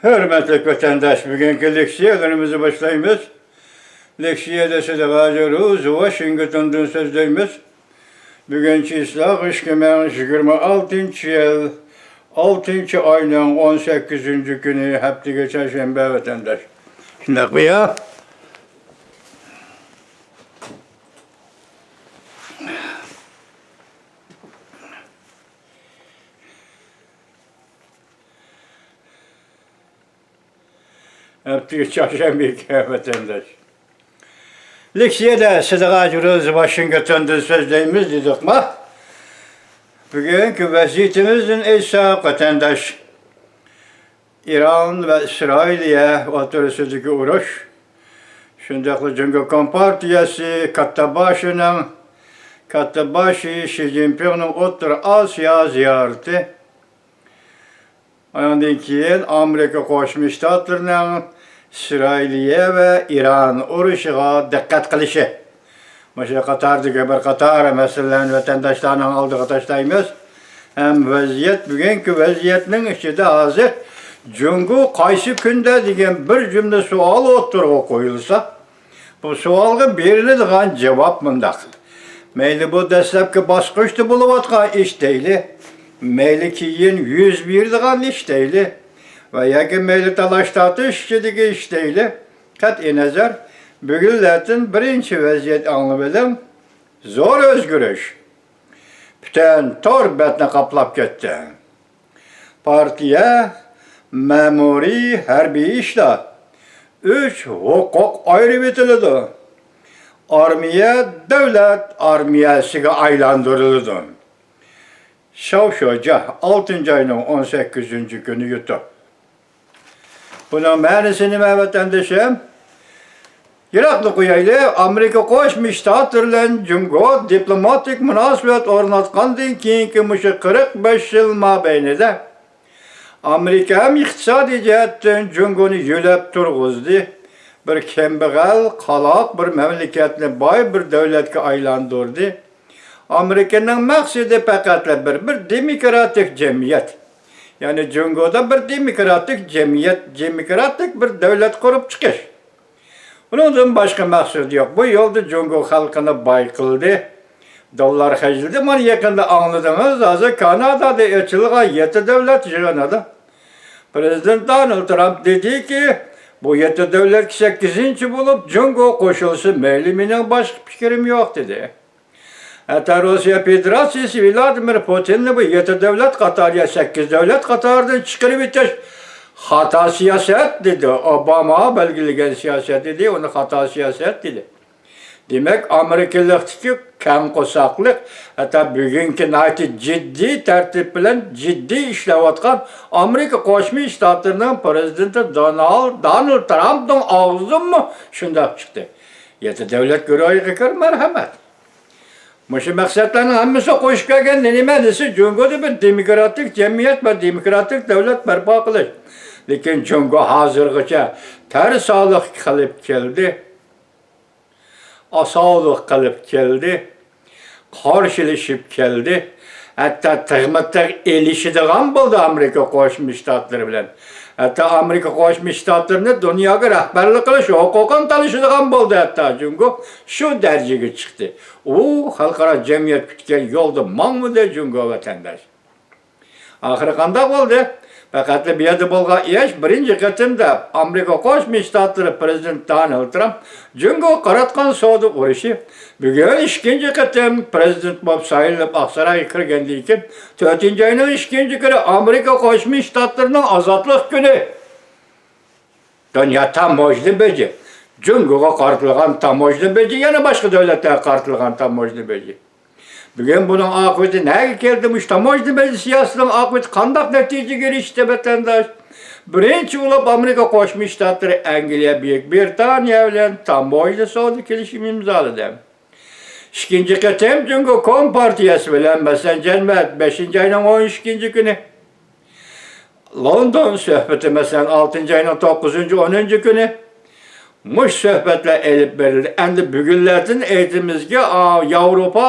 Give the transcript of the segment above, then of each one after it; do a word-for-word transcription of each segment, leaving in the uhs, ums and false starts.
ھۆرمەتلىك ۋەتەنداش، بۈگۈنكى لېكسىيەلىرىمىزنى باشلايمىز. لېكسىيەدە سىدىق ھاجى روز ۋاشىنگتوندىن سۆزلەيمىز. بۈگۈن چىسلاق ئىككى مىڭ يىگىرمە ئالتىنچى يىل، ئالتىنچى ئاينىڭ ئون سەككىزىنچى كۈنى، ھەپتىگە چارشەنبە، ۋەتەنداش. شۇنداقمۇ يا؟ ھەپتىگە چارشەنبە ئىكەن، ۋەتەنداش. لېكسىيەدە سىدىق ھاجى روز ۋاشىنگتوندىن سۆزلەيمىز دېدۇقما؟ بۈگۈنكى ۋەزىيىتىمىزدىن ئېيتساق، ۋەتەنداش، ئىران ۋە ئىسرائىلىيە ئوتتۇرىسىدىكى ئۇرۇش، شۇنداقلا جۇڭگو كومپارتىيەسى كاتتىباشىنىڭ، كاتتىباشى شى جىنپىڭنىڭ ئوتتۇرا ئاسىيا زىيارىتى، ئاندىن كېيىن ئامېرىكا قوشما شتاتلىرىنىڭ ئىسرائىلىيە ۋە ئىران ئۇرۇشىغا دىققەت قىلىشى. مۇشۇ قاتاردىكى بىر قاتار مەسىلىلەرنى ۋەتەنداشلارنىڭ ئالدىغا تاشلايمىز. ھەم ۋەزىيەت، بۈگۈنكى ۋەزىيەتنىڭ ئىچىدە ھازىر جۇڭگو قايسى كۈندە دېگەن بىر جۈملە سوئال ئوتتۇرىغا قويۇلسا، بۇ سوئالغا بېرىلىدىغان جاۋاب مۇنداق. مەيلى بۇ دەسلەپكى باسقۇچتا بولۇۋاتقان ئىش دەيلى، مەيلى كېيىن يۈز بېرىدىغان ئىش دەيلى ۋە ياكى مەيلى تالاش-تارتىش ئىچىدىكى ئىش دەيلى، قەتئىينەزەر، بۈگۈنلەردىن بىرىنچى ۋەزىيەت ئاڭلىۋېلىڭ. زور ئۆزگىرىش. پۈتۈن تور بەتنى قاپلاپ كەتتى. پارتىيە، مەمۇرىي، ھەربىي ئىشلار، ئۈچ ھوقۇق ئايرىۋېتىلىدۇ. ئارمىيە دۆلەت ئارمىيەسىگە ئايلاندۇرۇلىدۇ. شاۋشۇجيا، ئالتىنچى ئاينىڭ ئون سەككىزىنچى كۈنى يۇتۇپ. بۇنىڭ مەنىسى نېمە، ۋەتەندىشىم؟ يىراقنى قويايلى، ئامېرىكا قوشما شتاتلىرى بىلەن جۇڭگو دىپلوماتىك مۇناسىۋەت ئورناتقاندىن كېيىنكى مۇشۇ قىرىق بەش يىل مابەينىدە ئامېرىكا ھەم ئىقتىسادىي جەھەتتىن جۇڭگونى يۆلەپ تۇرغۇزدى. بىر كەمبەغەل، قالاق بىر مەملىكەتنى باي بىر دۆلەتكە ئايلاندۇردى. ئامېرىكىنىڭ مەقسىتى پەقەتلا بىر، بىر دېموكراتىك جەمئىيەت. يەنى جۇڭگودا بىر دېموكراتىك جەمئىيەت، دېموكراتىك بىر دۆلەت قۇرۇپ چىقىش. ئۇنىڭدىن باشقا مەقسىتى يوق. بۇ يولدا جۇڭگو خەلقىنى باي قىلدى. دوللار خەجلىدى. مانا يېقىندا ئاڭلىدىڭىز، ھازىر كانادادا ئېچىلغان يەتتە دۆلەت يىغىنىدا پرېزىدېنت دونالد ترامپ دېدىكى، بۇ يەتتە دۆلەتكە سەككىزىنچى بولۇپ جۇڭگو قوشۇلسا مەيلى، مېنىڭ باشقا پىكرىم يوق، دېدى. ھەتتا روسىيە فېدېراتسىيىسى ۋلادىمىر پۇتىننى بۇ يەتتە دۆلەت قاتارى يا سەككىز دۆلەت قاتارىدىن چىقىرىۋېتىش خاتا سىياسەت دېدى. ئوباما بەلگىلىگەن سىياسەت ئىدى، ئۇنى خاتا سىياسەت دېدى. دېمەك، ئامېرىكىلىقتىكى كەڭ قورساقلىق، ھەتتا بۈگۈنكى ناھايىتى جىددىي تەرتىپ بىلەن جىددىي ئىشلەۋاتقان ئامېرىكا قوشما شتاتلىرىنىڭ پرېزىدېنتى دونالد، دونالد ترامپنىڭ ئاغزىدىنمۇ شۇنداق چىقتى. يەتتە دۆلەت گۇرۇھىغا كىر، مەرھەمەت. مۇشۇ مەقسەتلەرنىڭ ھەممىسى قوشۇپ كەلگەندە نېمە دېسە، جۇڭگودا بىر دېموكراتىك جەمئىيەت ۋە دېموكراتىك دۆلەت بەرپا قىلىش. لېكىن جۇڭگو ھازىرغىچە تەرسالىق قىلىپ كەلدى، ئاسانلىق قىلىپ كەلدى، قارشىلىشىپ كەلدى. ھەتتا تىغمۇ تىغ ئېلىشىدىغان بولدى ئامېرىكا قوشما شتاتلىرى بىلەن. ھەتتا ئامېرىكا قوشما شتاتلىرىنى دۇنياغا رەھبەرلىك قىلىش ھوقۇقىنى تالىشىدىغان بولدى ھەتتا جۇڭگو. شۇ دەرىجىگە چىقتى. ئۇ خەلقئارا جەمئىيەت كۈتكەن يولدا ماڭمىدى جۇڭگو ۋەتەنداش. ئاخىرى قانداق بولدى؟ پەقەتلا بۇ يەردە بولغان ئىش، بىرىنچى قېتىم دەپ ئامېرىكا قوشما شتاتلىرى پرېزىدېنتى دونالد ترامپ جۇڭگوغا قاراتقان سودا ئۇرۇشى. بۈگۈن ئىككىنچى قېتىم پرېزىدېنت بولۇپ سايلىنىپ ئاقسارايغا كىرگەندىن كېيىن، تۆتىنچى ئاينىڭ ئىككىنچى كۈنى ئامېرىكا قوشما شتاتلىرىنىڭ ئازادلىق كۈنى. دۇنيا تاموژنا بېجى. جۇڭگوغا قارىتىلغان تاموژنا بېجى، يەنە باشقا دۆلەتلەرگە قارىتىلغان تاموژنا بېجى. بۈگۈن بۇنىڭ ئاقىۋىتى نەگە كەلدى؟ مۇشۇ تاموژنا بېجى سىياسىتىنىڭ ئاقىۋىتى قانداق نەتىجىگە ئېرىشتى، ۋەتەنداش؟ بىرىنچى بولۇپ ئامېرىكا قوشما شتاتلىرى ئەنگلىيە، بۈيۈك بىرىتانىيە بىلەن تاموژنا سودا كېلىشىمى ئىمزالىدى. ئىككىنچى قېتىم جۇڭگو كومپارتىيەسى بىلەن، مەسىلەن، جەنۋەر بەشىنچى ئاينىڭ ئون ئىككىنچى كۈنى لوندون سۆھبىتى، مەسىلەن، ئالتىنچى ئاينىڭ توققۇزىنچى، ئونىنچى كۈنى مۇشۇ سۆھبەتلەر ئېلىپ بېرىلدى. ئەمدى بۈگۈنلەردىن ئېيتىمىزكى، ئا، ياۋروپا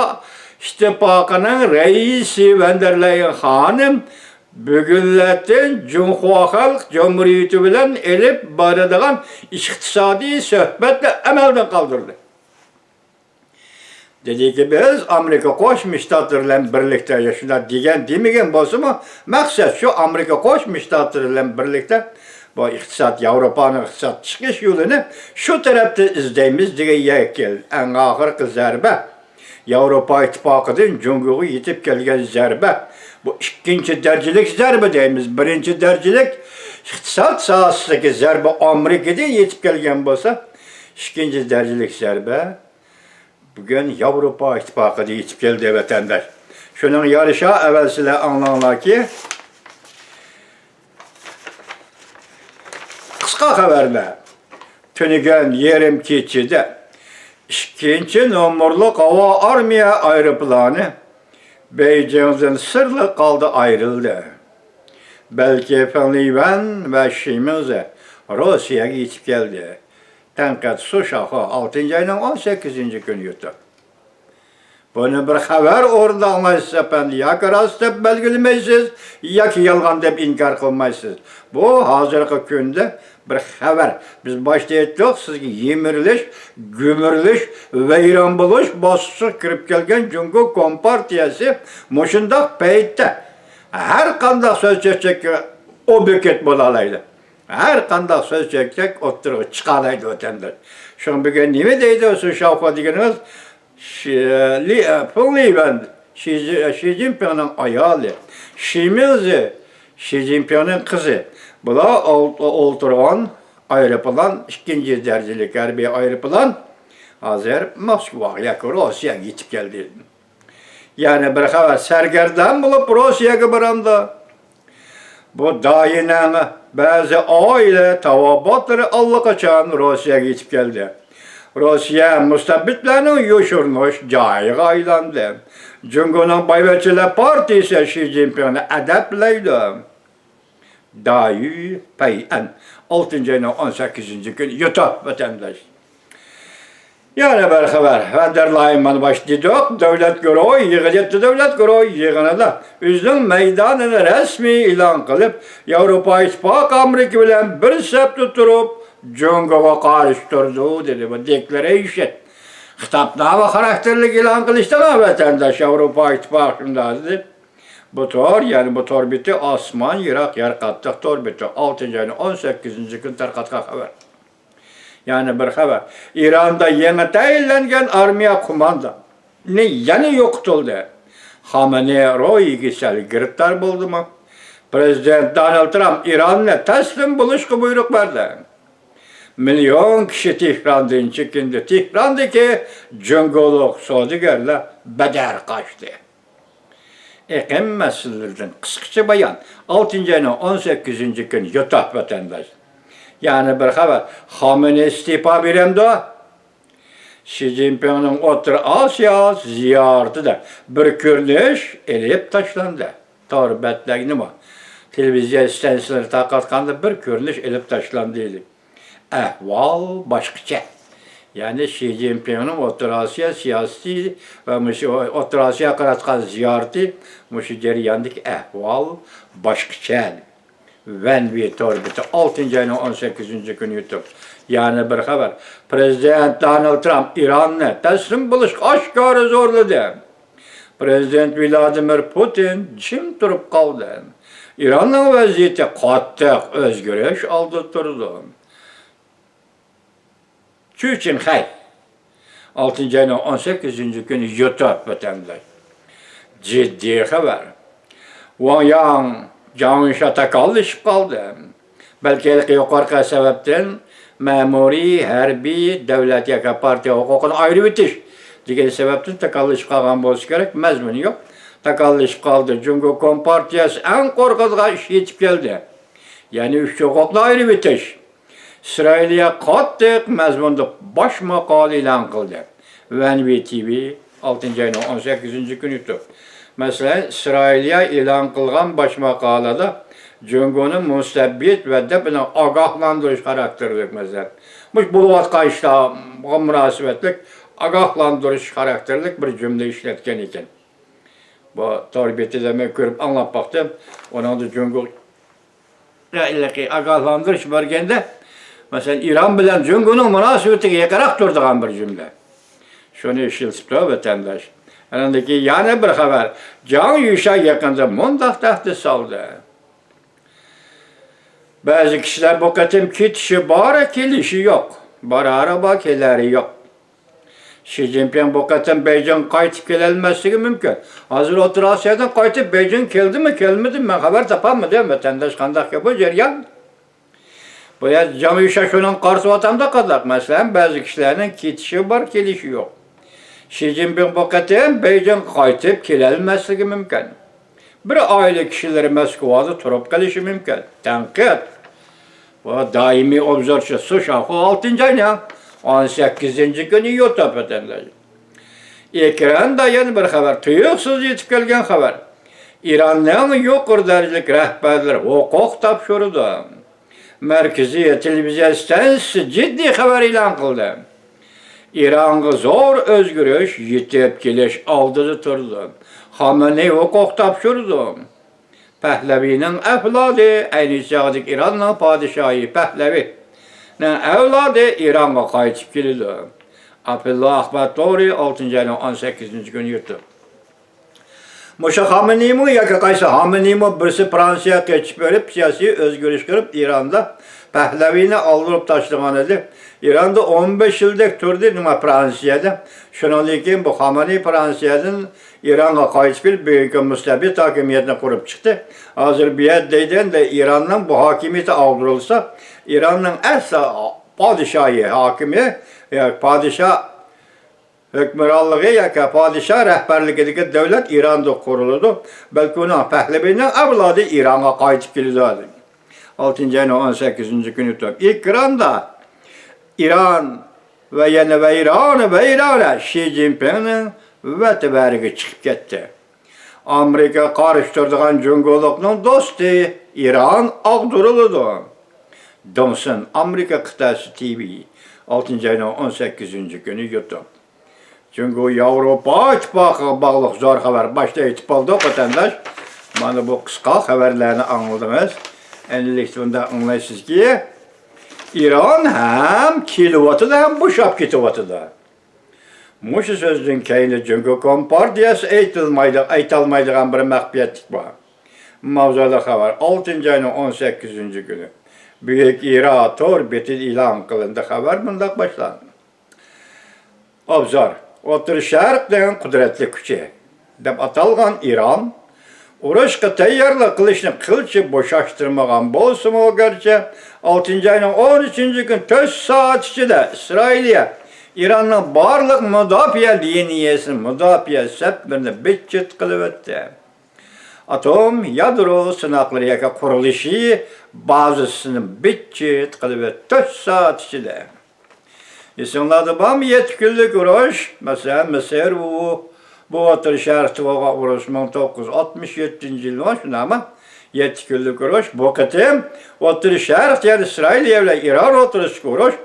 ئىتتىپاقىنىڭ رەئىسى ۋان دېر لايېن خانىم بۈگۈنلەردىن جۇڭخۇا خەلق جۇمھۇرىيىتى بىلەن ئېلىپ بارىدىغان ئىقتىسادىي سۆھبەتنى ئەمەلدىن قالدۇردى. دېدىكى، بىز ئامېرىكا قوشما شتاتلىرى بىلەن بىرلىكتە، يا شۇنداق دېگەن دېمىگەن بولسىمۇ، مەقسەت شۇ، ئامېرىكا قوشما شتاتلىرى بىلەن بىرلىكتە بۇ ئىقتىساد، ياۋروپانىڭ ئىقتىساد چىقىش يولىنى شۇ تەرەپتە ئىزدەيمىز دېگەن يەرگە كەلدى. ئەڭ ئاخىرقى زەربە، ياۋروپا ئىتتىپاقىدىن جۇڭگوغا يېتىپ كەلگەن زەربە، بۇ ئىككىنچى دەرىجىلىك زەربە دەيمىز. بىرىنچى دەرىجىلىك ئىقتىساد ساھەسىدىكى زەربە ئامېرىكىدىن يېتىپ كەلگەن بولسا، ئىككىنچى دەرىجىلىك زەربە بۈگۈن ياۋروپا ئىتتىپاقىدا يېتىپ كەلدى، ۋەتەنداش. شۇنىڭغا يارىشا، ئەۋەل سىلەر ئاڭلاڭلاركى، قىسقا خەۋەرلەر. تۈنۈگۈن يېرىم كېچىدە ئىككىنچى نومۇرلۇق ھاۋا ئارمىيە ئايروپىلانى بېيجىڭدىن سىرلىق ھالدا ئايرىلدى. بەلكى فېڭ لىۋەن ۋە شى مىڭزې روسىيەگە يېتىپ كەلدى. تەنقىد سۇ شاخۇ، ئالتىنچى ئاينىڭ ئون سەككىزىنچى كۈنى يۇتۇپ. بۇنى بىر خەۋەر ئورنىدا ئاڭلايسىز، ئەپەندى. ياكى راست دەپ بەلگىلىمەيسىز، ياكى يالغان دەپ ئىنكار قىلمايسىز. بۇ ھازىرقى كۈندە بىر خەۋەر. بىز باشتا ئېيتتۇق سىزگە، يىمىرىلىش، گۈمۈرۈلۈش، ۋەيران بولۇش باسقۇچىغا كىرىپ كەلگەن جۇڭگو كومپارتىيەسى مۇشۇنداق پەيتتە ھەر قانداق سۆز چۆچەككە ئوبيېكت بولالايدۇ. ھەر قانداق سۆز چۆچەك ئوتتۇرىغا چىقالايدۇ، ۋەتەنداش. شۇڭا بۈگۈن نېمە دەيدۇ شۇ شاۋخۇا دېگىنىڭىز؟ شى-، لى-، فېڭ لىۋەن، شى، شى جىنپىڭنىڭ ئايالى، شى مىڭزې، شى جىنپىڭنىڭ قىزى. بۇلار ئول-، ئولتۇرغان ئايروپىلان، ئىككىنچى دەرىجىلىك ھەربىي ئايروپىلان ھازىر موسكۋاغا ياكى روسىيەگە يېتىپ كەلدى. يەنە بىر خەۋەر، سەرگەردان بولۇپ روسىيەگە بارامدۇ؟ بۇ داھىينىڭ بەزى ئائىلە تاۋابىئاتلىرى ئاللىقاچان روسىيەگە يېتىپ كەلدى. روسىيە مۇستەبىتلەرنىڭ يوشۇرۇنۇش جايىغا ئايلاندى. جۇڭگونىڭ بايۋەچچىلەر پارتىيىسى شى جىنپىڭنى ئەدەپلەيدۇ. دايۈ پەيئەن، ئالتىنچى ئاينىڭ ئون سەككىزىنچى كۈنى يۇتۇپ، ۋەتەنداش. يەنە بىر خەۋەر. ۋان دېر لايېن مانا باشتا دېدۇق، دۆلەت گۇرۇھى يىغىنى، يەتتە دۆلەت گۇرۇھى يىغىنىدا ئۆزىنىڭ مەيدانىنى رەسمىي ئېلان قىلىپ، ياۋروپا ئىتتىپاقى ئامېرىكا بىلەن بىر سەپتە تۇرۇپ، جۇڭگوغا قارشى تۇرىدۇ، دېدى. بۇ دېكلارېيشن. خىتابنامە خاراكتېرلىك ئېلان قىلىشتىن، ۋەتەنداش، ياۋروپا ئىتتىپاقى شۇنداق دېدى. بۇ تور، يەنى بۇ تور بېتى ئاسمان يىراق، يەر قاتتىق تور بېتى. ئالتىنچى ئاينىڭ ئون سەككىزىنچى كۈنى تارقاتقان خەۋەر. يەنە بىر خەۋەر. ئىراندا يېڭى تەيىنلەنگەن ئارمىيە قوماندانى يەنە يوقىتىلدى. خامنېي روھىي كېسەلگە گىرىپتار بولدىمۇ؟ پرېزىدېنت دونالد ترامپ ئىراننى تەسلىم بولۇشقا بۇيرۇق بەردى. مىليون كىشى تېھراندىن چېكىندى. تېھراندىكى جۇڭگولۇق سودىگەرلەر بەدەر قاچتى. ئېقىم مەسىلىلىرىدىن قىسقىچە بايان. ئالتىنچى ئاينىڭ ئون سەككىزىنچى كۈنى يۇتۇپ، ۋەتەنداش. يەنە بىر خەۋەر. خامنېي ئىستېپا بېرەمدۇ؟ شى جىنپىڭنىڭ ئوتتۇرا ئاسىيا زىيارىتىدە بىر كۆرۈنۈش ئېلىپ تاشلاندى. تور بەتلەرگىمۇ، تېلېۋىزىيە ئىستانسىيەلىرى تارقاتقاندا بىر كۆرۈنۈش ئېلىپ تاشلاندى. ئەھۋال باشقىچە. يەنى شى جىنپىڭنىڭ ئوتتۇرا ئاسىيا سىياسىتى ۋە مۇشۇ ئوتتۇرا ئاسىياغا قاراتقان زىيارىتى، مۇشۇ جەرياندىكى ئەھۋال باشقىچە. ۋەن ۋى تور بېتى، ئالتىنچى ئاينىڭ ئون سەككىزىنچى كۈنى يۇتۇپ. يەنە بىر خەۋەر. پرېزىدېنت دونالد ترامپ ئىراننى تەسلىم بولۇشقا ئاشكارا زورلىدى. پرېزىدېنت ۋلادىمىر پۇتىن جىم تۇرۇپ قالدى. ئىراننىڭ ۋەزىيىتى قاتتىق ئۆزگىرىش ئالدىدا تۇرىدۇ. چۈ چىڭخەي، ئالتىنچى ئاينىڭ ئون سەككىزىنچى كۈنى يۇتۇپ، ۋەتەنداش. جىددىي خەۋەر. ۋاڭ ياڭ، جاڭ يۈشا تاكاللىشىپ قالدى. بەلكى ھېلىقى يۇقىرىقى سەۋەبتىن مەمۇرىي، ھەربىي، دۆلەت ياكى پارتىيە ھوقۇقىنى ئايرىۋېتىش دېگەن سەۋەبتىن تاكاللىشىپ قالغان بولسا كېرەك، مەزمۇنى يوق. تاكاللىشىپ قالدى. جۇڭگو كومپارتىيەسى ئەڭ قورقىدىغان ئىش يېتىپ كەلدى. يەنى ئۈچ ھوقۇقنى ئايرىۋېتىش. ئىسرائىلىيە قاتتىق مەزمۇندا باش ماقالە ئېلان قىلدى. ۋەن ۋى تى ۋى، ئالتىنچى ئاينىڭ ئون سەككىزىنچى كۈنى يۇتۇپ. مەسىلەن، ئىسرائىلىيە ئېلان قىلغان باش ماقالىدا جۇڭگونى مۇستەبىت ۋە دەپ ئاگاھلاندۇرۇش خاراكتېرلىك، مەسىلەن، مۇشۇ بولۇۋاتقان ئىشلارغا مۇناسىۋەتلىك ئاگاھلاندۇرۇش خاراكتېرلىك بىر جۈملە ئىشلەتكەن ئىكەن. بۇ تور بېتىدە مەن كۆرۈپ ئاڭلاپ باقتىم. ئۇنىڭدا جۇڭگو ھېلىقى ئاگاھلاندۇرۇش بەرگەندە، مەسىلەن، ئىران بىلەن جۇڭگونىڭ مۇناسىۋىتىگە يېقىنراق تۇرىدىغان بىر جۈملە. شۇنى ئىشلىتىپتۇ ۋەتەنداش. ئاندىن كېيىن يەنە بىر خەۋەر. جاڭ يۈشا يېقىندا مۇنداق تەھدىت سالدى. بەزى كىشىلەر بۇ قېتىم كېتىشى بار، كېلىشى يوق. بارارى بار، كېلەرى يوق. شى جىنپىڭ بۇ قېتىم بېيجىڭغا قايتىپ كېلەلمەسلىكى مۇمكىن. ھازىر ئوتتۇرا ئاسىيادىن قايتىپ بېيجىڭغا كەلدىمۇ، كەلمىدىمۇ، مەن خەۋەر تاپالمىدىم. ۋەتەنداش، قانداقكەن بۇ جەريان؟ بۇ يەردە جاڭ يۈشا شۇنىڭغا قارىسىۋاتامدۇ قانداق؟ مەسىلەن، بەزى كىشىلەرنىڭ كېتىشى بار، كېلىشى يوق. شى جىنپىڭ بۇ قېتىم بېيجىڭغا قايتىپ كېلەلمەسلىكى مۇمكىن. بىر ئائىلە كىشىلىرى مەسكۇۋادا تۇرۇپ قېلىشى مۇمكىن. تەنقىد. بۇ دائىمىي ئوبزورچى سۇ شاخۇ ئالتىنچى ئاينىڭ ئون سەككىزىنچى كۈنى يۇتۇپ ئۆتەندى. ئېكراندا يەنە بىر خەۋەر، تۇيۇقسىز يېتىپ كەلگەن خەۋەر. ئىراننىڭ يۇقىرى دەرىجىلىك رەھبەرلىرى ھوقۇق تاپشۇرىدۇ. مەركىزىي تېلېۋىزىيە ستانسىيەسى جىددىي خەۋەر ئېلان قىلدى. ئىرانغا زور ئۆزگىرىش يېتىپ كېلىش ئالدىدا تۇرىدۇ. خامنېي ھوقۇق تاپشۇرىدۇ. پەھلەۋىنىڭ ئەۋلادى، ئەينى چاغدىكى ئىراننىڭ پادىشاھى پەھلەۋىنىڭ ئەۋلادى ئىرانغا قايتىپ كېلىدۇ. ئابدۇللا ئەخبار تورى، ئالتىنچى ئاينىڭ ئون سەككىزىنچى كۈنى يۇتۇپ. مۇشۇ خامنېيمۇ ياكى قايسى خامنېيمۇ، بىرسى فرانسىيەگە قېچىپ بېرىپ، سىياسىي ئۆزگىرىش قىلىپ، ئىراندا پەھلەۋىنى ئالدۇرۇپ تاشلىغان ئىدى. ئىراندا ئون بەش يىلدەك تۇردى، نېمە، فرانسىيەدە. شۇنىڭدىن كېيىن بۇ خامنېي فرانسىيەدىن ئىرانغا قايتىپ كېلىپ، بۈگۈنكى مۇستەبىت ھاكىمىيەتنى قۇرۇپ چىقتى. ھازىر بۇ يەردە دەيدۇ، ئەمدى ئىراننىڭ بۇ ھاكىمىيىتى ئاغدۇرۇلسا، ئىراننىڭ ئەسلى پادىشاھى، ھاكىمى، يا پادىشاھ ھۆكمرانلىقى ياكى پادىشاھ رەھبەرلىكىدىكى دۆلەت ئىراندا قۇرۇلىدۇ. بەلكى ئۇنىڭ پەھلىۋىنىڭ ئەۋلادى ئىرانغا قايتىپ كېلىدۇ. ئالتىنچى ئاينىڭ ئون سەككىزىنچى كۈنى تۇرۇپ، ئېكراندا ئىران ۋە يەنە ۋەيرانە، ۋەيرانە شى جىنپىڭنىڭ ۋەتىۋەرىگە چىقىپ كەتتى. ئامېرىكا قارشى تۇرىدىغان جۇڭگولۇقنىڭ دوستى ئىران ئاغدۇرۇلىدۇ. دېڭسىن، ئامېرىكا قىتئەسى تىۋى، ئالتىنچى ئاينىڭ ئون سەككىزىنچى كۈنى يۇتۇپ. جۇڭگو ياۋروپا ئىتتىپاقىغا باغلىق زور خەۋەر. باشتا ئېيتىپ قالدۇق، ۋەتەنداش. مانا بۇ قىسقا خەۋەرلەرنى ئاڭلىدىڭىز. ئەمدىلىكتە بۇنداق ئاڭلايسىزكى، ئىران ھەم كېلىۋاتىدۇ، ھەم بوشاپ كېتىۋاتىدۇ. مۇشۇ سۆزدىن كەينىدە جۇڭگو كومپارتىيەسى ئېيتىلمايدۇ، ئېيتالمايدىغان بىر مەخپىيەتلىك بار. ماۋزۇلۇق خەۋەر، ئالتىنچى ئاينىڭ ئون سەككىزىنچى كۈنى بۈيۈك ئىرا تور بېتىدە ئېلان قىلىندى. خەۋەر مۇنداق باشلاندى. ئوبزور، ئوتتۇرا شەرقنىڭ قۇدرەتلىك كۈچى دەپ ئاتالغان ئىران ئۇرۇشقا تەييارلىق قىلىشنى قىلچە بوشاشتۇرمىغان بولسىمۇ، گەرچە ئالتىنچى ئاينىڭ ئون ئۈچىنچى كۈنى تۆت سائەت ئىچىدە ئىسرائىلىيە ئىراننىڭ بارلىق مۇداپىئە لىنىيەسىنى، مۇداپىئە سەپلىرىنى بىت-چىت قىلىۋەتتى. ئاتوم يادرو سىناقلىرى ياكى قۇرۇلۇشى بازىسىنى بىت-چىت قىلىۋەتتى تۆت سائەت ئىچىدە. ئېسىڭلاردا بارمۇ، يەتتە كۈنلۈك ئۇرۇش؟ مەسىلەن، مىسىر بۇ، بۇ ئوتتۇرا شەرقتە بولغان ئۇرۇش مىڭ توققۇز يۈز ئاتمىش يەتتىنچى يىلى، شۇنداقمۇ؟ يەتتە كۈنلۈك ئۇرۇش. بۇ قېتىم ئوتتۇرا شەرق، يەنى ئىسرائىلىيە بىلەن ئىران ئوتتۇرىسىدىكى ئۇرۇش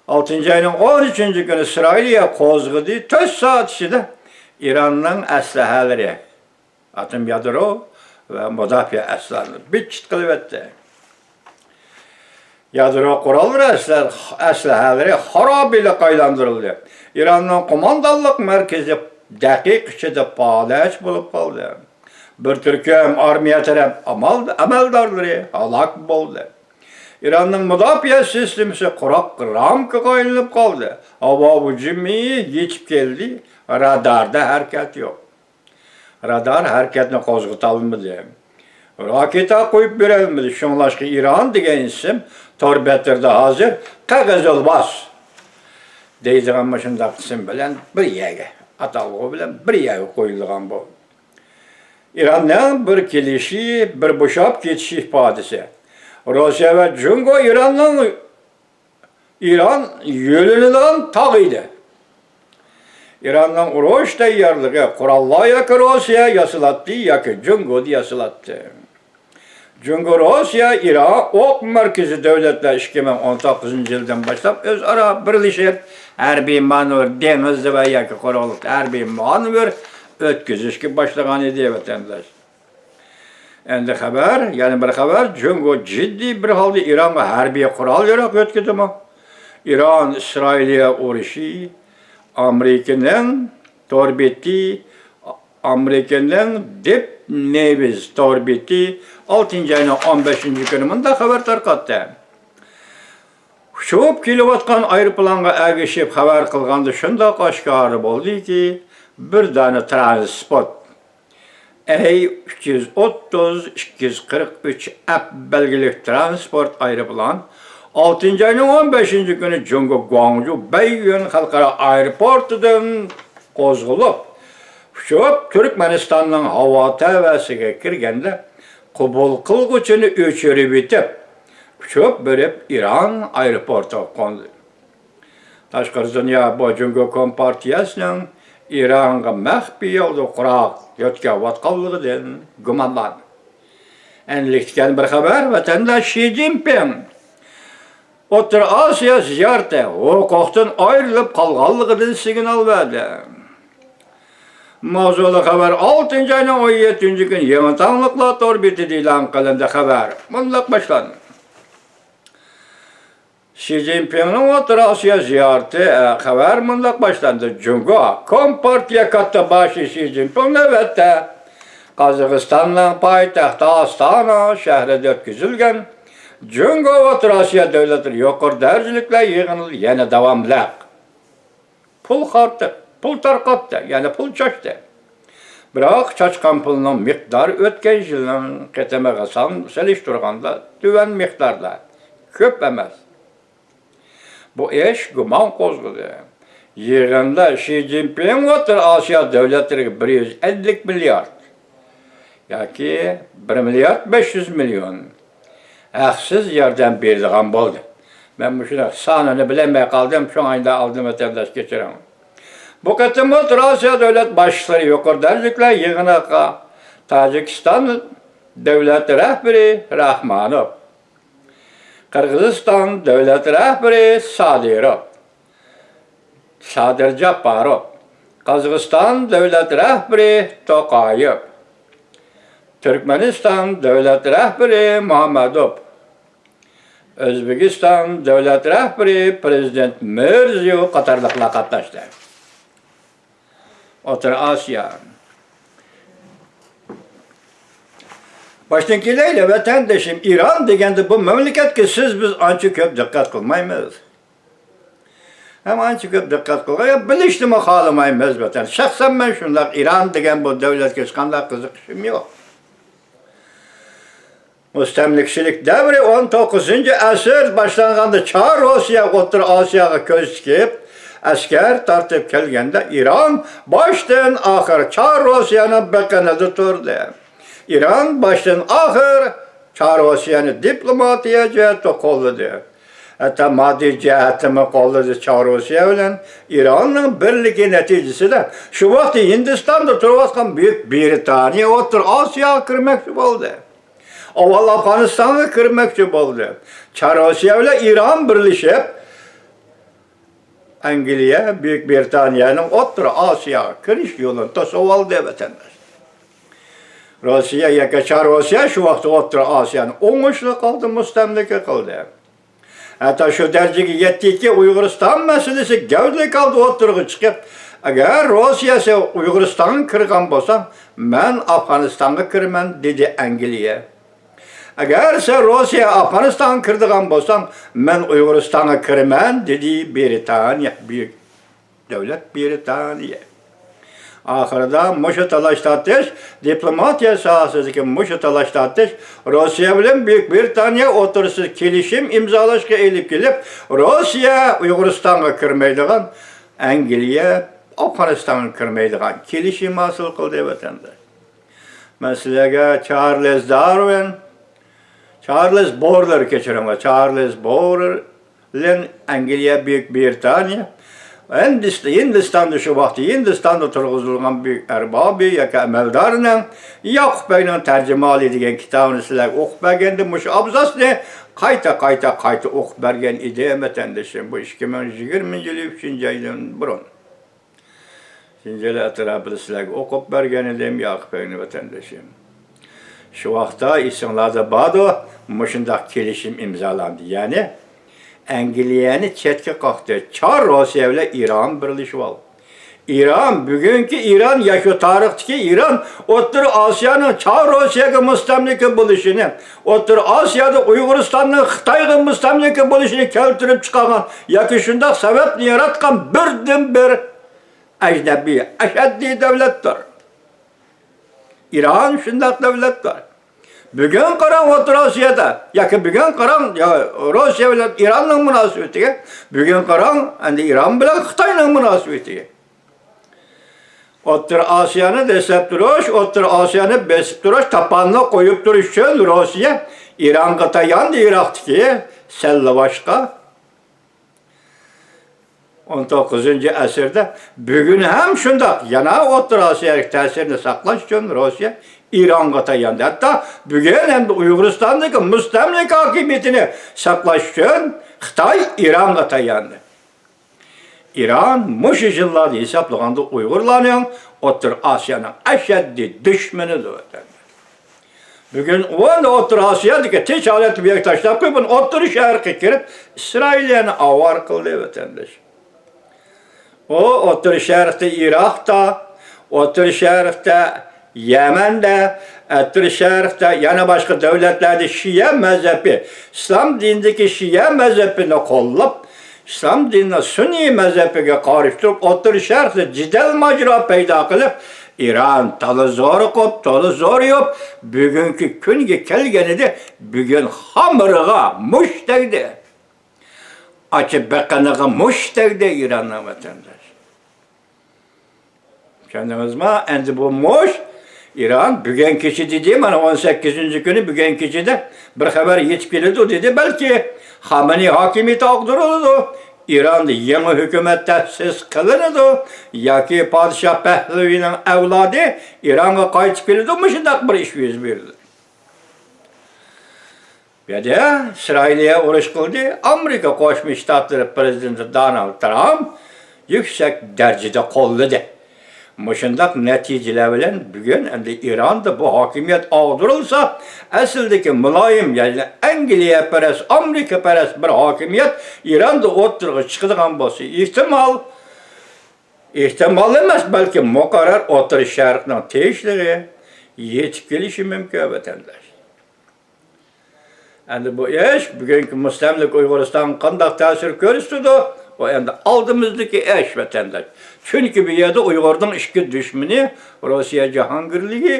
ئالتىنچى ئاينىڭ ئون ئۈچىنچى كۈنى ئىسرائىلىيە قوزغىدى. تۆت سائەت ئىچىدە ئىراننىڭ ئەسلىھەلىرى، ئاتوم يادرو ۋە مۇداپىئە ئەسلىھەلىرىنى بىت-چىت قىلىۋەتتى. يادرو قوراللىرى ئەسلە-، ئەسلىھەلىرى خارابىلىككە ئايلاندۇرۇلدى. ئىراننىڭ قوماندانلىق مەركىزى دەقىقە ئىچىدە پالەچ بولۇپ قالدى. بىر تۈركۈم ئارمىيە تەرەپ ئامال-، ئەمەلدارلىرى ھالاك بولدى. ئىراننىڭ مۇداپىئە سىستېمىسى قۇراق رامكىغا ئايلىنىپ قالدى. ھاۋا ھۇجۇمى يېتىپ كەلدى. راداردا ھەرىكەت يوق. رادار ھەرىكەتنى قوزغىتالمىدى. راكېتا قويۇپ بېرەلمىدى. شۇڭلاشقا ئىران دېگەن ئىسىم تور بەتلىرىدە ھازىر قەغەزۇلباس دەيدىغان مۇشۇنداق ئىسىم بىلەن بىر يەرگە، ئاتالغۇ بىلەن بىر يەرگە قويۇلىدىغان بولدى. ئىراننىڭ بىر كېلىشى، بىر بوشاپ كېتىشى ئىپادىسى. روسىيە ۋە جۇڭگو ئىراننىڭ ئىران يۆلىنىدىغان تاغ ئىدى. ئىراننىڭ ئۇرۇش تەييارلىقى قوراللار ياكى روسىيە ياسىلاتتى، ياكى جۇڭگودا ياسىلاتتى. جۇڭگو، روسىيە، ئىران ئوق مەركىزى دۆلەتلەر ئىككى مىڭ ئون توققۇزىنچى يىلدىن باشلاپ ئۆزئارا بىرلىشىپ، ھەربىي مانېۋىر، دېڭىزدا ۋە ياكى قۇرۇقلۇقتا ھەربىي مانېۋىر ئۆتكۈزۈشكە باشلىغان ئىدى، ۋەتەنداش. ئەمدى خەۋەر، يەنە بىر خەۋەر، جۇڭگو جىددىي بىر ھالدا ئىرانغا ھەربىي قورال-ياراغ يۆتكىدىمۇ؟ ئىران-ئىسرائىلىيە ئۇرۇشى، ئامېرىكىنىڭ تور بېتى، ئامېرىكىنىڭ دېپ نېۋىز تور بېتى ئالتىنچى ئاينىڭ ئون بەشىنچى كۈنى مۇنداق خەۋەر تارقاتتى. ئۇچۇپ كېلىۋاتقان ئايروپىلانغا ئەگىشىپ خەۋەر قىلغاندا شۇنداق ئاشكارا بولدىكى، بىر دانە ترانسپورت ئەي ئۈچ يۈز ئوتتۇز، ئىككى يۈز قىرىق ئۈچ ئەپ بەلگىلىك ترانسپورت ئايروپىلان ئالتىنچى ئاينىڭ ئون بەشىنچى كۈنى جۇڭگو گۇاڭجۇ بەييۈن خەلقئارا ئايروپورتىدىن قوزغىلىپ، ئۇچۇپ تۈركمەنىستاننىڭ ھاۋا تەۋەسىگە كىرگەندە، قوبۇل قىلغۇچىنى ئۆچۈرۈۋېتىپ، ئۇچۇپ بېرىپ ئىران ئايروپورتىغا قوندى. تاشقىرى دۇنيا بۇ جۇڭگو كومپارتىيەسىنىڭ ئىرانغا مەخپىي يولدا قورال يۆتكەۋاتقانلىقىدىن گۇمانلاندى. ئەنلىكتىكەن بىر خەۋەر، ۋەتەنداش شى جىنپىڭ ئوتتۇرا ئاسىيا زىيارىتى ھوقۇقتىن ئايرىلىپ قالغانلىقىدىن سىگنال بەردى. ماۋزۇلۇق خەۋەر ئالتىنچى ئاينىڭ ئون يەتتىنچى كۈنى يېڭى تاڭلىقلار تور بېتىدە ئېلان قىلىندى. خەۋەر مۇنداق باشلاندى. شى جىنپىڭنىڭ ئوتتۇرا ئاسىيا زىيارىتى، ئە، خەۋەر مۇنداق باشلاندى. جۇڭگو كومپارتىيە كاتتا باشى شى جىنپىڭ نۆۋەتتە قازاقىستاننىڭ پايتەختى ئاستانا شەھىرىدە ئۆتكۈزۈلگەن جۇڭگو ئوتتۇرا ئاسىيا دۆلەتلىرى يۇقىرى دەرىجىلىكلەر يىغىنىدا يەنە داۋاملىق پۇل خارتىپ، پۇل تارقاتتى، يەنى پۇل چاچتى. بىراق، چاچقان پۇلنىڭ مىقدارى ئۆتكەن يىلنىڭ قېتىمىغا سان-، سېلىشتۇرغاندا تۆۋەن مىقداردا، كۆپ ئەمەس. بۇ ئىش گۇمان قوزغىدى. يىغىندا شى جىنپىڭ ئوتتۇرا ئاسىيا دۆلەتلىرىگە بىر يۈز ئەللىك مىليارد ياكى بىر مىليارد بەش يۈز مىليون ھەقسىز ياردەم بېرىدىغان بولدى. مەن مۇشۇنىڭ سانىنى بىلەلمەي قالدىم، شۇڭا ئالدىم، ۋەتەنداش، كەچۈرۈڭ. بۇ قېتىم ئوتتۇرا ئاسىيا دۆلەت باشلىقلىرى يۇقىرى دەرىجىلىكلەر يىغىنىغا تاجىكىستان دۆلەت رەھبىرى راخمانوف، قىرغىزىستان دۆلەت رەھبىرى سادىروف، سادىر جاپپاروف، قازاقىستان دۆلەت رەھبىرى توقايېف، تۈركمەنىستان دۆلەت رەھبىرى مامەدوف، ئۆزبېكىستان دۆلەت رەھبىرى پىرېزىدېنت مىرزىيېۋ قاتارلىقلار قاتناشتى. ئوتتۇرا ئاسىيا. باشتىن كېلەيلى، ۋەتەندىشىم، ئىران دېگەندە بۇ مەملىكەتكە سىز بىز ئانچە كۆپ دىققەت قىلمايمىز. ھەم ئانچە كۆپ دىققەت قىلغان، يا بىلىشنىمۇ خالىمايمىز ۋەتەن. شەخسەن مەن شۇنداق، ئىران دېگەن بۇ دۆلەتكە ھېچقانداق قىزىقىشىم يوق. مۇستەملىكىچىلىك دەۋرى ئون توققۇزىنچى ئەسىر باشلانغاندا چار روسىيە ئوتتۇرا ئاسىياغا كۆز تىكىپ، ئەسكەر تارتىپ كەلگەندە، ئىران باشتىن ئاخىر چار روسىيەنىڭ بېقىنىدا تۇردى. ئىران باشتىن ئاخىر چار روسىيەنى دىپلوماتىيە جەھەتتە قوللىدى. ھەتتا ماددىي جەھەتتىمۇ قوللىدى. چار روسىيە بىلەن ئىراننىڭ بىرلىكى نەتىجىسىدە شۇ ۋاقىت ھىندىستاندا تۇرۇۋاتقان بۈيۈك برىتانىيە ئوتتۇرا ئاسىياغا كىرمەكچى بولدى. ئاۋۋال ئافغانىستانغا كىرمەكچى بولدى. چار روسىيە بىلەن ئىران بىرلىشىپ، ئەنگلىيە، بۈيۈك برىتانىيەنىڭ ئوتتۇرا ئاسىياغا كىرىش يولىنى توسۇۋالدى، ۋەتەنداش. روسىيە ياكى چار روسىيە شۇ ۋاقىتتا ئوتتۇرا ئاسىيانى ئوڭۇشلۇق ھالدا مۇستەملىكە قىلدى. ھەتتا شۇ دەرىجىگە يەتتىكى، ئۇيغۇرىستان مەسىلىسى گەۋدىلىك ھالدا ئوتتۇرىغا چىقىپ، ئەگەر روسىيە سەن ئۇيغۇرىستانغا كىرغان بولساڭ، مەن ئافغانىستانغا كىرىمەن، دېدى ئەنگلىيە. ئەگەر سەن روسىيە ئافغانىستانغا كىرىدىغان بولساڭ، مەن ئۇيغۇرىستانغا كىرىمەن، دېدى برىتانىيە، بۈيۈك دۆلەت برىتانىيە. ئاخىرىدا مۇشۇ تالاش-تارتىش، دىپلوماتىيە ساھەسىدىكى مۇشۇ تالاش-تارتىش روسىيە بىلەن بۈيۈك برىتانىيە ئوتتۇرىسىدا كېلىشىم ئىمزالاشقا ئېلىپ كېلىپ، روسىيە ئۇيغۇرىستانغا كىرمەيدىغان، ئەنگلىيە ئافغانىستانغا كىرمەيدىغان كېلىشىم ھاسىل قىلدى، ۋەتەنداش. مەن سىلەرگە چارلىز دارۋىن، چارلىز بورلېر، كەچۈرۈڭلار، چارلىز بورلېر، ئەنگلىيە بۈيۈك برىتانىيە، ھىندىست-، ھىندىستاندا، شۇ ۋاقىت ھىندىستاندا تۇرغۇزۇلغان بۈيۈك ئەربابى ياكى ئەمەلدارىنىڭ ياقۇپ بەگنىڭ تەرجىمىھالى دېگەن كىتابىنى سىلەرگە ئوقۇپ بەرگەندە، مۇشۇ ئابزاسنى قايتا، قايتا، قايتا ئوقۇپ بەرگەن ئىدىم، ۋەتەندىشىم، بۇ ئىككى مىڭ يىگىرمىنچى يىلى ئۈچىنچى ئايدىن بۇرۇن. شىنجىلى ئەتراپىدا سىلەرگە ئوقۇپ بەرگەن ئىدىم، ياقۇپ ئەينى ۋەتەندىشىم. شۇ ۋاقىتتا ئېسىڭلاردا باردۇ، مۇشۇنداق كېلىشىم ئىمزالاندى. يەنى ئەنگلىيەنى چەتكە قاقتى. چار روسىيە بىلەن ئىران بىرلىشىۋالدى. ئىران، بۈگۈنكى ئىران يا شۇ تارىختىكى ئىران ئوتتۇرا ئاسىيانىڭ چار روسىيەگە مۇستەملىكە بولۇشىنى، ئوتتۇرا ئاسىيادا ئۇيغۇرىستاننىڭ خىتايغا مۇستەملىكە بولۇشىنى كەلتۈرۈپ چىقارغان ياكى شۇنداق سەۋەبنى ياراتقان بىردىنبىر ئەجنەبىي، ئەشەددىي دۆلەتتۇر. ئىران شۇنداق دۆلەتتۇر. بۈگۈن قاراڭ ئوتتۇرا ئاسىيادا، ياكى بۈگۈن قاراڭ، يا، روسىيە بىلەن ئىراننىڭ مۇناسىۋىتىگە، بۈگۈن قاراڭ ئەندى ئىران بىلەن خىتاينىڭ مۇناسىۋىتىگە. ئوتتۇرا ئاسىيانى دەسسەپ تۇرۇش، ئوتتۇرا ئاسىيانى بېسىپ تۇرۇش، تاپاننى قويۇپ تۇرۇش ئۈچۈن روسىيە ئىرانغا تاياندى، ئىراقتىكى سەللىۋاشقا. ئون توققۇزىنچى ئەسىردە، بۈگۈن ھەم شۇنداق، يەنە ئوتتۇرا ئاسىيادىكى تەسىرنى ساقلاش ئۈچۈن روسىيە ئىرانغا تاياندى. ھەتتا بۈگۈن ئەمدى ئۇيغۇرىستاندىكى مۇستەملىكە ھاكىمىيىتىنى ساقلاش ئۈچۈن خىتاي ئىرانغا تاياندى. ئىران مۇشۇ يىللاردا ھېسابلىغاندا ئۇيغۇرلارنىڭ ئوتتۇرا ئاسىيانىڭ ئەشەددىي دۈشمىنىدۇر، ۋەتەنداش. بۈگۈن ئۇ ئوتتۇرا ئاسىيادىكى تىنچ ھالەتنى بۇ يەرگە تاشلاپ قويۇپ، بۇنى ئوتتۇرا شەرققە كىرىپ، ئىسرائىلىيەنى ئاۋارە قىلدى، ۋەتەنداش. ئۇ ئوتتۇرا شەرقتە، ئىراقتا، ئوتتۇرا شەرقتە، يەمەندە، ئوتتۇرا شەرقتە، يەنە باشقا دۆلەتلەردە شىئە مەزھەپى، ئىسلام دىنىدىكى شىئە مەزھەپىنى قوللاپ، ئىسلام دىنىنىڭ سۈنئىي مەزھەپىگە قارشى تۇرۇپ، ئوتتۇرا شەرقتە جېدەل ماجىرا پەيدا قىلىپ، ئىران تولا زورۇقۇپ، تولا زورىيىپ، بۈگۈنكى كۈنگە كەلگەنىدى، بۈگۈن خامىرىغا مۇش تەگدى. ئاچا بېقىنىغا مۇش تەگدى ئىراننىڭ، ۋەتەنداش. چۈشەندىڭىزمۇ؟ ئەمدى بۇ مۇش ئىران بۈگۈن كېچە دېدى، مانا ئون سەككىزىنچى كۈنى بۈگۈن كېچىدە بىر خەۋەر يېتىپ كېلىدۇ دېدى. بەلكى خامنېي ھاكىمىيىتى ئاغدۇرۇلىدۇ، ئىراندا يېڭى ھۆكۈمەت تەسىس قىلىنىدۇ ياكى پادىشاھ پەھلىۋىنىڭ ئەۋلادى ئىرانغا قايتىپ كېلىدۇ، مۇشۇنداق بىر ئىش يۈز بېرىدۇ. بۇ يەردە ئىسرائىلىيە ئۇرۇش قىلدى، ئامېرىكا قوشما شتاتلىرى پرېزىدېنتى دونالد ترامپ يۈكسەك دەرىجىدە قوللىدى. مۇشۇنداق نەتىجىلەر بىلەن بۈگۈن ئەمدى ئىراندا بۇ ھاكىمىيەت ئاغدۇرۇلسا، ئەسلىدىكى مۇلايىم، يەنى ئەنگلىيەپەرەس، ئامېرىكىپەرەس بىر ھاكىمىيەت ئىراندا ئوتتۇرىغا چىقىدىغان بولسا، ئېھتىمال، ئېھتىمال ئەمەس، بەلكى مۇقەررەر ئوتتۇرا شەرقنىڭ تىنچلىقى يېتىپ كېلىشى مۇمكىن، ۋەتەنداش. ئەمدى بۇ ئىش بۈگۈنكى مۇستەملىكە ئۇيغۇرىستانغا قانداق تەسىر كۆرسىتىدۇ؟ ئۇ ئەمدى ئالدىمىزدىكى ئىش، ۋەتەنداش. چۈنكى بۇ يەردە ئۇيغۇرنىڭ ئىككى دۈشمىنى، روسىيە جاھانگىرلىكى،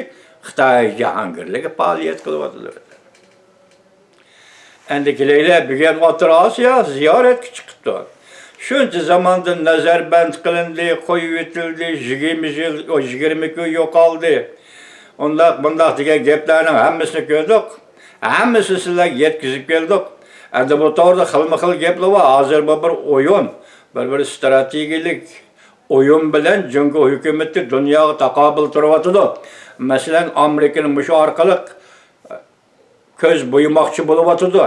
خىتاي جاھانگىرلىكى پائالىيەت قىلىۋاتىدۇ. ئەمدى كېلەيلى، بۈگۈن ئوتتۇرا ئاسىيا زىيارەتكە چىقىپتۇ. شۇنچە زاماندىن نەزەربەند قىلىندى، قويۇۋېتىلدى، يىگىرمە يىل، ئو، يىگىرمە كۈن يوقالدى. ئۇنداق، بۇنداق دېگەن گەپلەرنىڭ ھەممىسىنى كۆردۇق. ھەممىسىنى سىلەرگە يەتكۈزۈپ كەلدۇق. ئەمدى بۇ توغرىدا خىلمۇ خىل گەپلەر بار. ھازىر بۇ بىر ئويۇن، بىر، بىر ئىستراتېگىيەلىك ئويۇن بىلەن جۇڭگو ھۆكۈمىتى دۇنياغا تاقابىل تۇرۇۋاتىدۇ. مەسىلەن، ئامېرىكىنى مۇشۇ ئارقىلىق كۆز بويىماقچى بولۇۋاتىدۇ.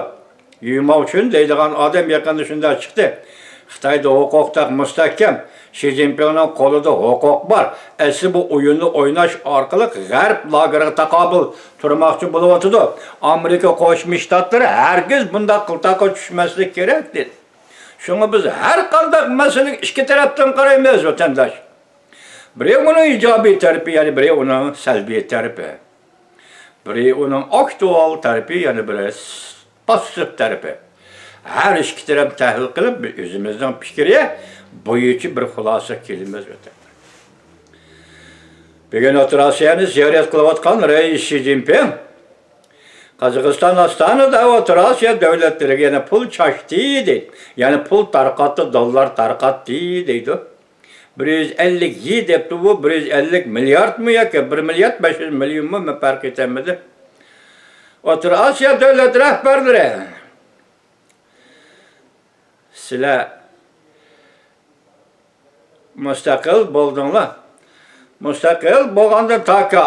يۇيماۋچۈن دەيدىغان ئادەم يېقىندا شۇنداق چىقتى. خىتايدا ھوقۇق تەق مۇستەھكەم، شى جىنپىڭنىڭ قولىدا ھوقۇق بار. ئەسلى بۇ ئويۇننى ئويناش ئارقىلىق غەرب لاگېرىغا تاقابىل تۇرماقچى بولۇۋاتىدۇ. ئامېرىكا قوشما شتاتلىرى ھەرگىز بۇنداق قىلتاققا چۈشمەسلىك كېرەك دېدى. شۇڭا بىز ھەر قانداق مەسىلىگە ئىككى تەرەپتىن قارايمىز، ۋەتەنداش. بىرى ئۇنىڭ ئىجابىي تەرىپى، يەنى بىرى ئۇنىڭ سەلبىي تەرىپى. بىرى ئۇنىڭ ئاكتۇئال تەرىپى، يەنە بىرى پاسسىپ تەرىپى. ھەر ئىككى تەرەپنى تەھلىل قىلىپ، بىز ئۆزىمىزنىڭ پىكرى بويىچە بىر خۇلاسىگە كېلىمىز. بۈگۈن ئوتتۇرا ئاسىيانى زىيارەت قىلىۋاتقان رەئىس شى جىنپىڭ قازاقىستان ئاستانىدا ئوتتۇرا ئاسىيا دۆلەتلىرىگە يەنە پۇل چاچتى دەيدۇ. يەنە پۇل تارقاتتى، دوللار تارقاتتى دەيدۇ. بىر يۈز ئەللىك يى دەپتۇ بۇ، بىر يۈز ئەللىك مىلياردمۇ ياكى بىر مىليارد بەش يۈز مىليونمۇ، مەن پەرق ئېتەلمىدىم. ئوتتۇرا ئاسىيا دۆلەت رەھبەرلىرى، سىلەر مۇستەقىل بولدۇڭلار. مۇستەقىل بولغاندىن تاكى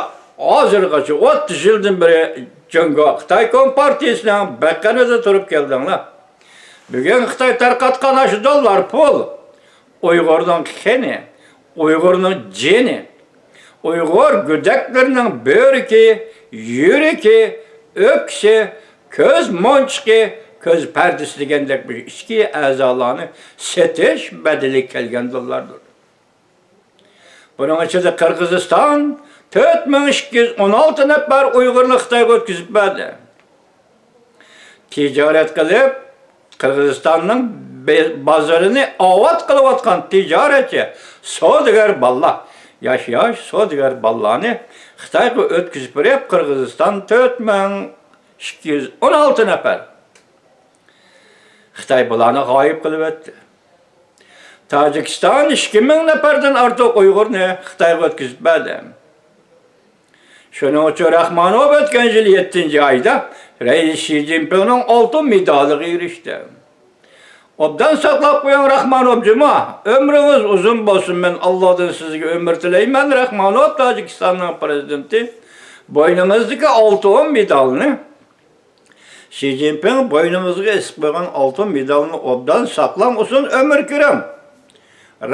ھازىرغىچە ئوتتۇز يىلدىن بېرى جۇڭگو خىتاي كومپارتىيىسىنىڭ بېقىنىدا تۇرۇپ كەلدىڭلار. بۈگۈن خىتاي تارقاتقان ئاشۇ دوللار پۇل ئۇيغۇرنىڭ قېنى، ئۇيغۇرنىڭ جېنى، ئۇيغۇر گۆدەكلىرىنىڭ بۆرىكى، يۈرىكى، ئۆپكىسى، كۆز مونچىقى، كۆز پەردىسى دېگەندەك بىر ئىچكى ئەزالارنى سېتىش بەدىلىگە كەلگەن دوللاردۇر. بۇنىڭ ئىچىدە قىرغىزىستان تۆت مىڭ ئىككى يۈز ئون ئالتە نەپەر ئۇيغۇرنى خىتايغا ئۆتكۈزۈپ بەردى. تىجارەت قىلىپ، قىرغىزىستاننىڭ بې-، بازىرىنى ئاۋات قىلىۋاتقان تىجارەتچى، سودىگەر بالىلار، ياش-ياش سودىگەر بالىلارنى خىتايغا ئۆتكۈزۈپ بېرىپ، قىرغىزىستان تۆت مىڭ ئىككى يۈز ئون ئالتە نەپەر خىتاي بۇلارنى غايىب قىلىۋەتتى. تاجىكىستان ئىككى مىڭ نەپەردىن ئارتۇق ئۇيغۇرنى خىتايغا ئۆتكۈزۈپ بەردى. شۇنىڭ ئۈچۈن راخمانوف ئۆتكەن يىل يەتتىنچى ئايدا رەئىس شى جىنپىڭنىڭ ئالتۇن مېدالىغا ئېرىشتى. ئوبدان ساقلاپ قويۇڭ، راخمانوف جۇما، ئۆمرىڭىز ئۇزۇن بولسۇن، مەن ئاللادىن سىزگە ئۆمۈر تىلەيمەن، راخمانوف تاجىكىستاننىڭ پىرېزىدېنتى. بوينىڭىزدىكى ئالتۇن مېدالنى، شى جىنپىڭ بوينىڭىزغا ئېسىپ قويغان ئالتۇن مېدالنى ئوبدان ساقلاڭ، ئۇزۇن ئۆمۈر كۆرۈڭ،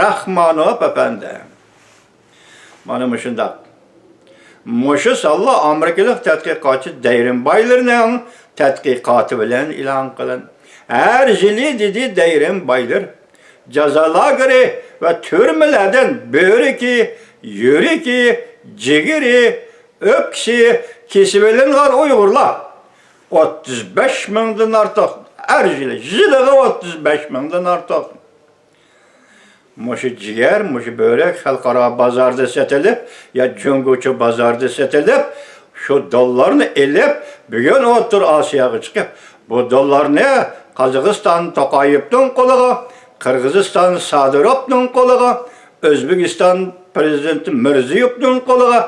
راخمانوف ئەپەندى. مانا مۇشۇنداق. مۇشۇ سانلار ئامېرىكىلىق تەتقىقاتچى دەيرىن بايلېرنىڭ تەتقىقاتى بىلەن ئېلان قىلىندى. ھەر يىلى، دېدى دەيرىن بايلېر، جازا لاگېرى ۋە تۈرمىلەردىن بۆرىكى، يۈرىكى، جىگىرى، ئۆپكىسى كېسىۋېلىنغان ئۇيغۇرلار ئوتتۇز بەش مىڭدىن ئارتۇق، ھەر يىلى، يىلىغا ئوتتۇز بەش مىڭدىن ئارتۇق. مۇشۇ جىگەر، مۇشۇ بۆرەك خەلقئارا بازاردا سېتىلىپ، يا جۇڭگوچە بازاردا سېتىلىپ، شۇ دوللارنى ئېلىپ، بۈگۈن ئوتتۇرا ئاسىياغا چىقىپ، بۇ دوللارنى قازاقىستان توقايېۋنىڭ قولىغا، قىرغىزىستان سادىروفنىڭ قولىغا، ئۆزبېكىستان پىرېزىدېنتى مىرزىيوۋنىڭ قولىغا،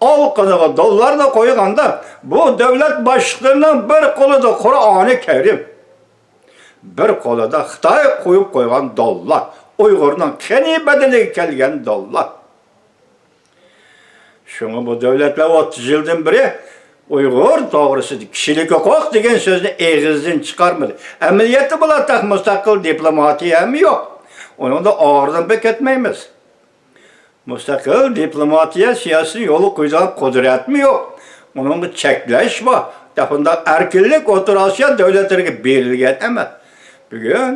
ئالىقىنىغا دوللارنى قويغاندا، بۇ دۆلەت باشلىقلىرىنىڭ بىر قولىدا قۇرئانى كەرىم، بىر قولىدا خىتاي قويۇپ قويغان دوللار، ئۇيغۇرنىڭ قېنى بەدىلىگە كەلگەن دوللار. شۇڭا بۇ دۆلەتلەر ئوتتۇز يىلدىن بېرى ئۇيغۇر توغرىسىدا كىشىلىك ھوقۇق دېگەن سۆزنى ئېغىزدىن چىقارمىدى. ئەمەلىيەتتە بۇلار تېخى مۇستەقىل دىپلوماتىيە ھەم يوق. ئۇنىڭدا ئاغرىنىپ كەتمەيمىز. مۇستەقىل دىپلوماتىيە سىياسىتىنى يولغا قويىدىغان قۇدرەتمۇ يوق. ئۇنىڭدا چەكلەش بار. بۇنداق ئەركىنلىك ئوتتۇرا ئاسىيا دۆلەتلىرىگە بېرىلگەن ئەمەس. بۈگۈن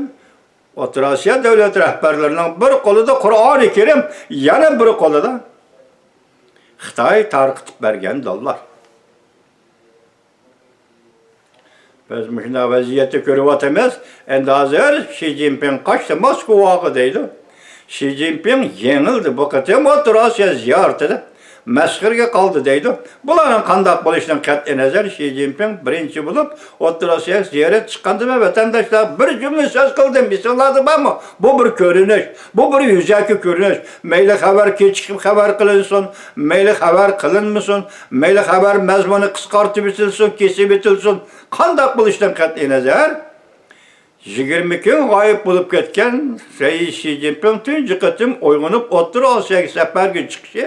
ئوتتۇرا ئاسىيا دۆلەت رەھبەرلىرىنىڭ بىر قولىدا قۇرئانى كەرىم، يەنە بىر قولىدا خىتاي تارقىتىپ بەرگەن دوللار. بىز مۇشۇنداق ۋەزىيەتتە كۆرۈۋاتىمىز. ئەمدى ھازىر شى جىنپىڭ قاچتى موسكۋاغا دەيدۇ. شى جىنپىڭ يېڭىلدى. بۇ قېتىم ئوتتۇرا ئاسىيا زىيارىتىدە مەسخىرىگە قالدى دەيدۇ. بۇلارنىڭ قانداق بولۇشىدىن قەتئىينەزەر، شى جىنپىڭ بىرىنچى بولۇپ ئوتتۇرا ئاسىياغا زىيارەت چىققاندىمۇ، ۋەتەنداشلار، بىر جۈملە سۆز قىلدىم. ئېسىڭلاردا بارمۇ؟ بۇ بىر كۆرۈنۈش. بۇ بىر يۈزەكى كۆرۈنۈش. مەيلى خەۋەر كېچىكىپ خەۋەر قىلىنسۇن، مەيلى خەۋەر قىلىنمىسۇن، مەيلى خەۋەر مەزمۇنى قىسقارتىپ ئېتىلسۇن، كېسىپ ئېتىلسۇن، قانداق بولۇشىدىن قەتئىينەزەر، يىگىرمە كۈن غايىب بولۇپ كەتكەن رەئىس شى جىنپىڭ تۇنجى قېتىم ئويغىنىپ ئوتتۇرا ئاسىياغا سەپەرگە چىقىشى،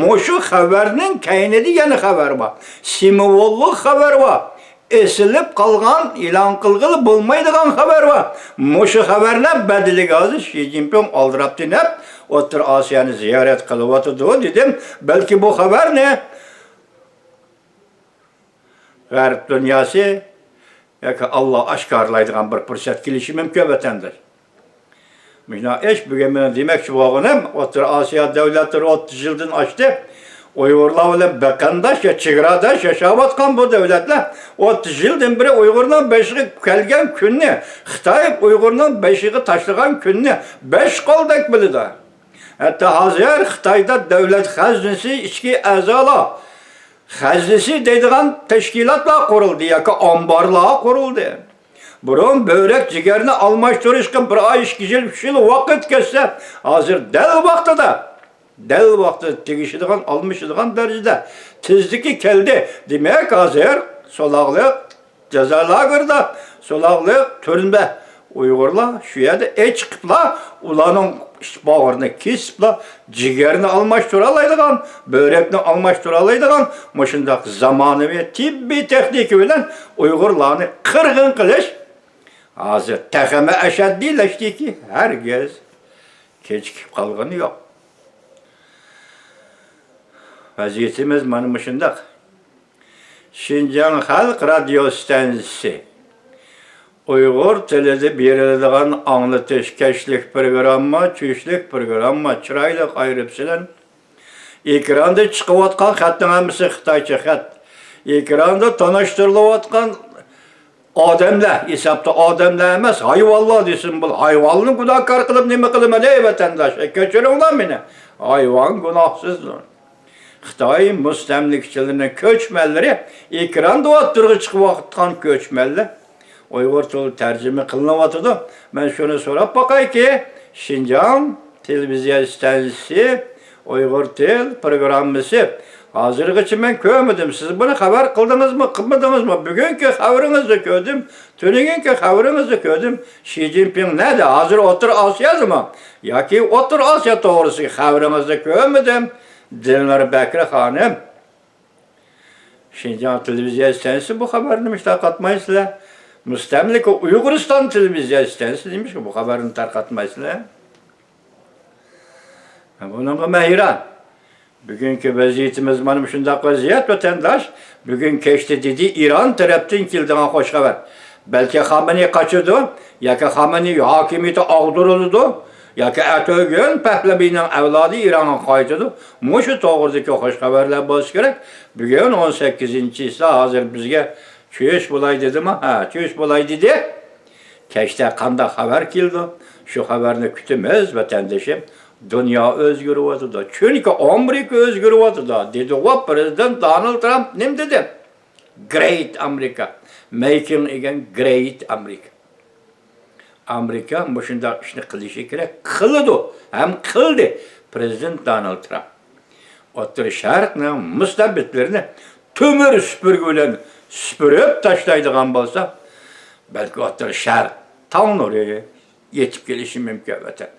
مۇشۇ خەۋەرنىڭ كەينىدە يەنە خەۋەر بار. سىمۋوللۇق خەۋەر بار. ئېسىلىپ قالغان، ئېلان قىلغىلى بولمايدىغان خەۋەر بار. مۇشۇ خەۋەرلەر بەدىلىگە ھازىر شى جىنپىڭ ئالدىراپ تېنەپ ئوتتۇرا ئاسىيانى زىيارەت قىلىۋاتىدۇ دېدىم. بەلكى بۇ خەۋەرنى غەرب دۇنياسى ياكى ئاللا ئاشكارىلايدىغان بىر پۇرسەت كېلىشى مۇمكىن، ۋەتەنداش. مۇشۇنداق ئىش. بۈگۈن مېنىڭ دېمەكچى بولغىنىم، ئوتتۇرا ئاسىيا دۆلەتلىرى ئوتتۇز يىلدىن ئاشتى ئۇيغۇرلار بىلەن بىقەنداش يا چېگراداش ياشاۋاتقان بۇ دۆلەتلەر ئوتتۇز يىلدىن بېرى ئۇيغۇرنىڭ بېشىغا كەلگەن كۈننى، خىتاي ئۇيغۇرنىڭ بېشىغا تاشلىغان كۈننى بەش قولدەك بىلىدۇ. ھەتتا ھازىر خىتايدا دۆلەت خەزنىسى، ئىچكى ئەزالار خەزنىسى دەيدىغان تەشكىلاتلار قۇرۇلدى ياكى ئامبارلار قۇرۇلدى. بۇرۇن بۆرەك، جىگەرنى ئالماشتۇرۇشقا بىر ئاي، ئىككى يىل، ئۈچ يىل ۋاقىت كەتسە، ھازىر دەل ۋاقتىدا، دەل ۋاقتىدا تېگىشىدىغان، ئالمىشىدىغان دەرىجىدە تېزلىكى كەلدى. دېمەك، ھازىر سولاقلىق جازا لاگېرىدا، سولاقلىق تۈرمە. ئۇيغۇرلار شۇ يەردە ئېچىقىپلا، ئۇلارنىڭ ئىچ باغرىنى كېسىپلا، جىگەرنى ئالماشتۇرالايدىغان، بۆرەكنى ئالماشتۇرالايدىغان مۇشۇنداق زامانىۋى تېببىي تېخنىكا بىلەن ئۇيغۇرلارنى قىرغىن قىلىش ھازىر تېخىمۇ ئەشەددىيلەشتىكى، ھەرگىز كېچىكىپ قالغىنى يوق. ۋەزىيىتىمىز مانا مۇشۇنداق. شىنجاڭ خەلق رادىيو ستانسىسى ئۇيغۇر تىلىدا بېرىلىدىغان ئاڭلىتىش، كەچلىك پروگرامما، چۈشلۈك پروگرامما، چىرايلىق ئايرىپ سېلىن. ئېكراندا چىقىۋاتقان خەتنىڭ ھەممىسى خىتايچە خەت. ئېكراندا تونۇشتۇرۇلۇۋاتقان ئادەملەر، ھېسابتا ئادەملەر ئەمەس، ھايۋانلار دېسىمۇ بولىدۇ. ھايۋاننى گۇناھكار قىلىپ نېمە قىلىمەن، ئەي ۋەتەنداش؟ ئەي، كەچۈرۈڭلار مېنى. ھايۋان گۇناھسىزدۇر. خىتاي مۇستەملىكىچىلىرىنىڭ كۆچمەنلىرى، ئېكراندا ئوتتۇرىغا چىقىۋاتقان كۆچمەنلەر ئۇيغۇر تىلى تەرجىمە قىلىنىۋاتىدۇ. مەن شۇنى سوراپ باقايكى، شىنجاڭ تېلېۋىزىيە ئىستانسىسى، ئۇيغۇر تىل پروگراممىسى، ھازىرغىچە مەن كۆرمىدىم. سىز بۇنى خەۋەر قىلدىڭىزمۇ، قىلمىدىڭىزمۇ؟ بۈگۈنكى خەۋىرىڭىزدە كۆردۈم، تۈنۈگۈنكى خەۋىرىڭىزدە كۆردۈم. شى جىنپىڭ نەدە؟ ھازىر ئوتتۇرا ئاسىيادىمۇ؟ ياكى ئوتتۇرا ئاسىيا توغرىسىدىكى خەۋىرىڭىزدە كۆرمىدىم. دىلنار بەكرى خانىم. شىنجاڭ تېلېۋىزىيە ئىستانسىسى بۇ خەۋەرنى نېمىشقا تارقاتمايسىلەر؟ مۇستەملىكە ئۇيغۇرىستان تېلېۋىزىيە ئىستانسىسى نېمىشقا بۇ خەۋەرنى تارقاتمايسىلەر؟ بۇنىڭغا مەن ھەيران. بۈگۈنكى ۋەزىيىتىمىز مانا مۇشۇنداق ۋەزىيەت، ۋەتەنداش. بۈگۈن كەچتە دېدى ئىران تەرەپتىن كېلىدىغان خوش خەۋەر. بەلكى خامنېي قاچىدۇ، ياكى خامنېي ھاكىمىيىتى ئاغدۇرۇلىدۇ، ياكى ئەتىگۈن پەھلەۋىنىڭ ئەۋلادى ئىرانغا قايتىدۇ. مۇشۇ توغرىدىكى خوش خەۋەرلەر بولسا كېرەك. بۈگۈن ئون سەككىزىنچى چىسلا، ھازىر بىزگە چۈش بولاي دېدىما؟ ھە، چۈش بولاي دېدى. كەچتە قانداق خەۋەر كېلىدۇ؟ شۇ خەۋەرنى كۈتىمىز، ۋەتەندىشىم. دۇنيا ئۆزگىرىۋاتىدۇ. چۈنكى ئامېرىكا ئۆزگىرىۋاتىدۇ. دېدىغۇ پىرېزىدېنت دونالد ترامپ نېمە دېدى؟ Great America. Making again Great America. ئامېرىكا مۇشۇنداق ئىشنى قىلىشى كېرەك. قىلىدۇ. ھەم قىلدى. پىرېزىدېنت دونالد ترامپ. ئوتتۇرا شەرقنىڭ مۇستەبىتلىرىنى تۆمۈر سۈپۈرگە بىلەن سۈپۈرۈپ تاشلايدىغان بولسا، بەلكى ئوتتۇرا شەرق تاڭ نۇرى يېتىپ كېلىشى مۇمكىن، ۋەتەن.